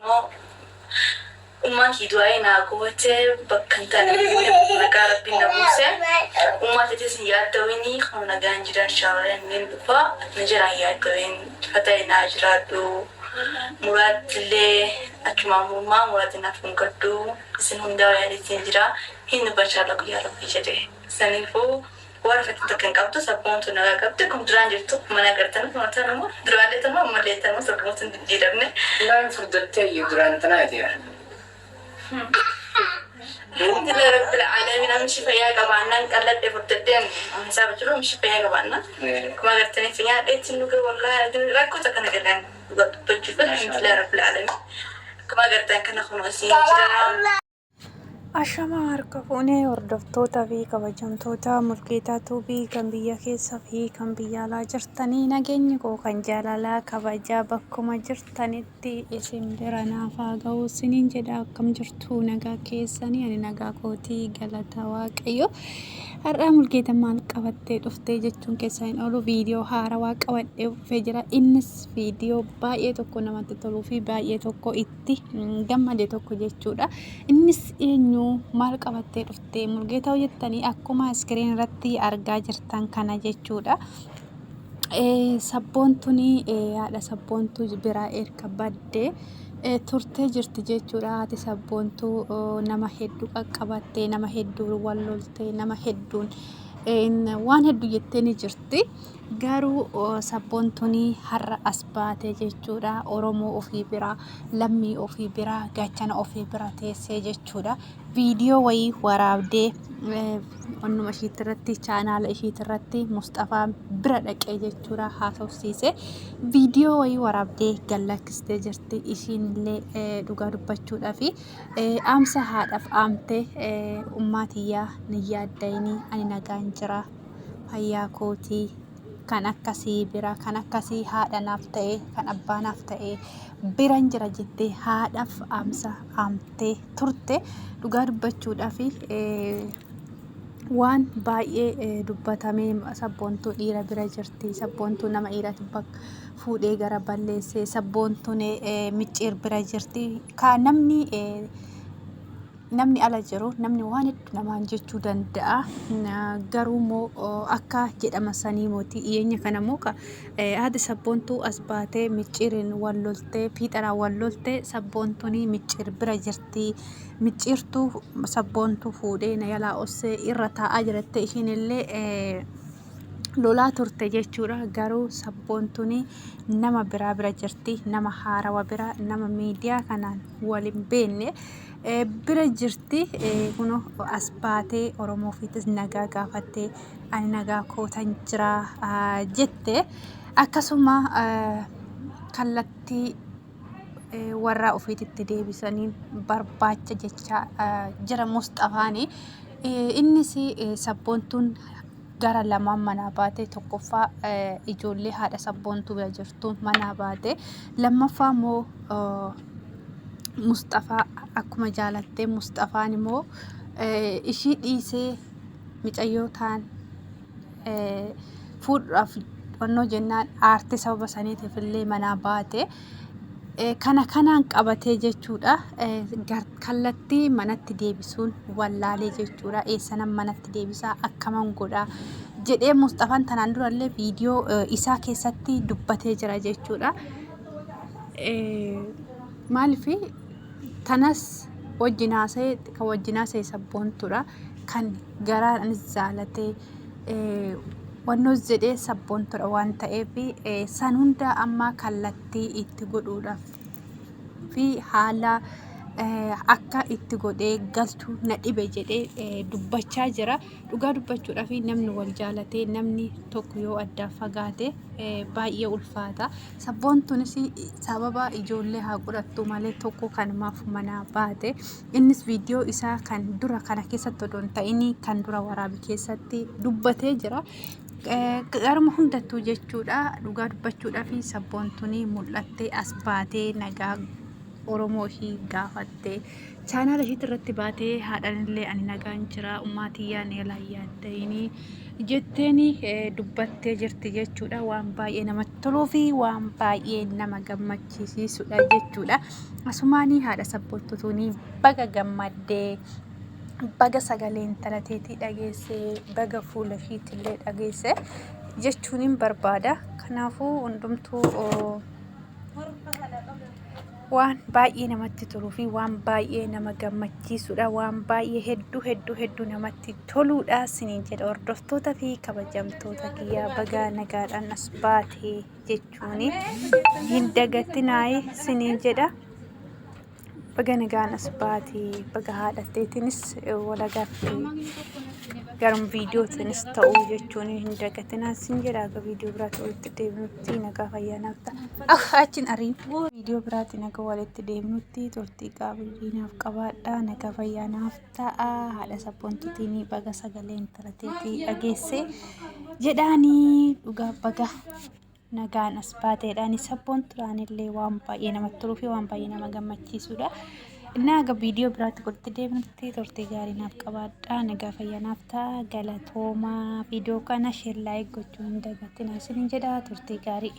Immoo ummaan kiyya du'aa'ii naa goote bakka hin taane buune bakka nagaa rabbiin na buuse. Ummaa teetis hin yaaddawini kan nagaan jira inshaallah nin dhufa na jalaa hin yaaddawin fatahi naa jiraadhu muraadillee achumaan mormaa muraadi naaf dhungadhu isin hundaa yaadeetiin jira hin dhufa inshaallah guyyaa rabbii jedhe saniifuu Waan fakki takka hin qabdu sabboontu nagaa qabdi akkuma duraan jirtu mana agartan kun tanuma duraallee tanuma ammallee tanuma sabboontu hin jijjiiramne. Naan furdattee iyyuu duraan tanaa ati bar. Alhamdulillah rabbil alamin amshi fayyaa qabaannaan qalladhe furdadheen hisaaba jiru amshi fayyaa qabaannaan akkuma agartaniif nyaadhee ittiin dhuge wallahi rakkoo takka na galaan dhugaa dubbachuuf alhamdulillah rabbil alamin akkuma agartan kana kun asiin jira. Ashamaa harka fuunee hordoftoota fi kabajamtoota Mulkeetaa Tuubii kan biyya keessa fi kan biyya alaa jirtanii nageenyi koo kan jaalalaa kabajaa bakkuma jirtanitti isin bira naaf haa ga'u isiniin jedha. Akkam jirtu? Nagaa keessanii? Ani nagaa kootii, galata Waaqayyo. Har'aa Mulkeetaa maal qabattee dhuftee jechuun keessaa hin oolu. Viidiyoo haarawaa qabadhee dhufee jira. Innis viidiyoo baay'ee tokko namatti toluu fi baay'ee tokko itti gammade tokko jechuudha. Innis eenyu, maal qabattee dhuftee Mulgeetaa jettanii akkuma iskiriin irratti argaa jirtan kana jechuudha. Sabboontuun haadha sabboontuu biraa erga baddee turtee jirti jechuudha. Haati sabboontuu nama hedduu qaqqabattee, nama hedduun wal loltee, nama hedduun waan hedduu jettee ni jirti. Garuu sabboontuun har'a as baate jechuudha. Oromoo ofii bira, lammii ofii bira, gaachana ofii bira teessee jechuudha. Viidiyoo wayii waraabdee onnuma ishiitirratti, chaanaala ishiitirratti Musxafaa bira dhaqee jechuudha haasofsiise. Viidiyoo wayii waraabdee gallakkistee jirti. Ishiin illee dhugaa dubbachuudhaaf dhaamsa haadhaaf dhaamte, ummaa tiyyaa ni yaaddayinii, ani nagaan jira, fayyaa kootii, kan akkasii bira, kan akkasii haadha naaf ta'e, kan abbaa naaf ta'e biran jira jettee haadhaaf dhaamsa dhaamtee turte. Dhugaa dubbachuudhaaf waan baay'ee dubbatamee, sabboontuu dhiira bira jirti, sabboontuu nama dhiiratu fuudhee gara balleesse, sabboontuun micciir bira jirti. Ka namni namni ala jiru namni waan hedduu namaan jechuu danda'a. Garuu immoo akka jedhama sanii mooti. Dhiyeenya kana immoo haati sabboontuu as baatee micciiriin wal loltee, fiixaraan wal loltee, sabboontuun micciir bira jirti. Micciirtuu sabboontuu fuudhee na yalaa ossee irra taa'aa jiratte ishiin illee lolaa turte jechuudha. Garuu sabboontuun nama biraa bira jirti. Nama haarawa bira, nama miidiyaa kanaan wal hin beekne bira jirti. Kunoo as baatee Oromoo ofiitis nagaa gaafattee, ani nagaa kootan jira jette. Akkasuma kallattii warra ofiititti deebisanii barbaacha jecha jira Musxafaani. Innis sabboontuun gara lamaan manaa baate. Tokkoffaa ijoollee haadha sabboontuu bira jirtu manaa baate. Lammaffaa immoo Musxafaa akkuma jaalattee Musxafaan immoo ishii dhiisee micayyoo taan fuudhuudhaaf onnoo jennaan aartee sababa saniitiif illee manaa baate. Kana kanaan qabatee jechuudha. Kallattii manatti deebisuun wallaalee jechuudha. Eessanan manatti deebisaa, akkaman godhaa jedhee Musxafaan tanaan durallee viidiyoo isaa keessatti dubbatee jira jechuudha. Maaliif tanas wajjin haasa'e, kan wajjin haasa'e sabboontuudha. Kan garaan anis jaalatee wannoos jedhee sabboontuudha waan ta'eef san hunda amma kallattii itti godhuudhaaf fi haala akka itti godhee galchu na dhibe jedhee dubbachaa jira. Dhugaa dubbachuudhaaf namni wal jaalatee namni tokko yoo addaan fagaate baay'ee ulfaata. Sabboontuunis sababa ijoollee haa godhattu malee tokko kanumaaf manaa baate. Innis viidiyoo isaa kan dura kana keessatti odoo hin ta'in kan dura waraabe keessatti dubbatee jira. Garuma hundattuu jechuudha, dhugaa dubbachuudhaaf sabboontuun mul'attee as baatee nagaa Oromoo ishii gaafatte. Chaanaala ishiitti irratti baatee haadhanillee ani nagaan jira ummaa tiyyaa neelaa yaaddayinii jetteeni dubbattee jirti jechuudha. Waan baay'ee namatti toluu fi waan baay'ee nama gammachiisudha jechuudha. Asumaanii haadha sabboontutuunii baga gammaddee baga sagalee intala teetii dhageesse baga fuula ishiitillee dhageesse jechuun barbaada. Kanaafuu hundumtuu waan baay'ee namatti toluu fi waan baay'ee nama gammachiisudha. Waan baay'ee hedduu hedduu hedduu namatti toluudha siniin jedha hordoftoota fi kabajamtoota kiyyaa baga nagaadhaan as baate jechuun hin dagatinaayi siniin jedha. Baga nagaan as baate baga haadhatteetiinis wal agarte garum viidiyootiinis ta'uu jechuun hin dagatinaa sin jedha. Aga viidiyoo biraatti walitti deebinutti nagaa fayyaa naaf ta'a. Achiin ariin viidiyoo biraatiin aga walitti deebinutti turtii gaarii naaf qabaadha. Nagaa fayyaa naaf ta'a. Haadha sabboontuutiin baga sagalee intala teetii dhageesse jedhaanii dhugaa baga nagaan as baateedhaan sabboontuudhaan waan baay'ee namatti toluu fi waan baay'ee nama gammachiisudha. Innaa aga viidiyoo biraatti walitti deebinutti turtii gaarii naaf qabaadhaa. Nagaa fayyaa naaf ta'a. Galatoomaa. Viidiyoo kana share like gochuu hin dagatinaa isiniin jedha. Turtii gaarii.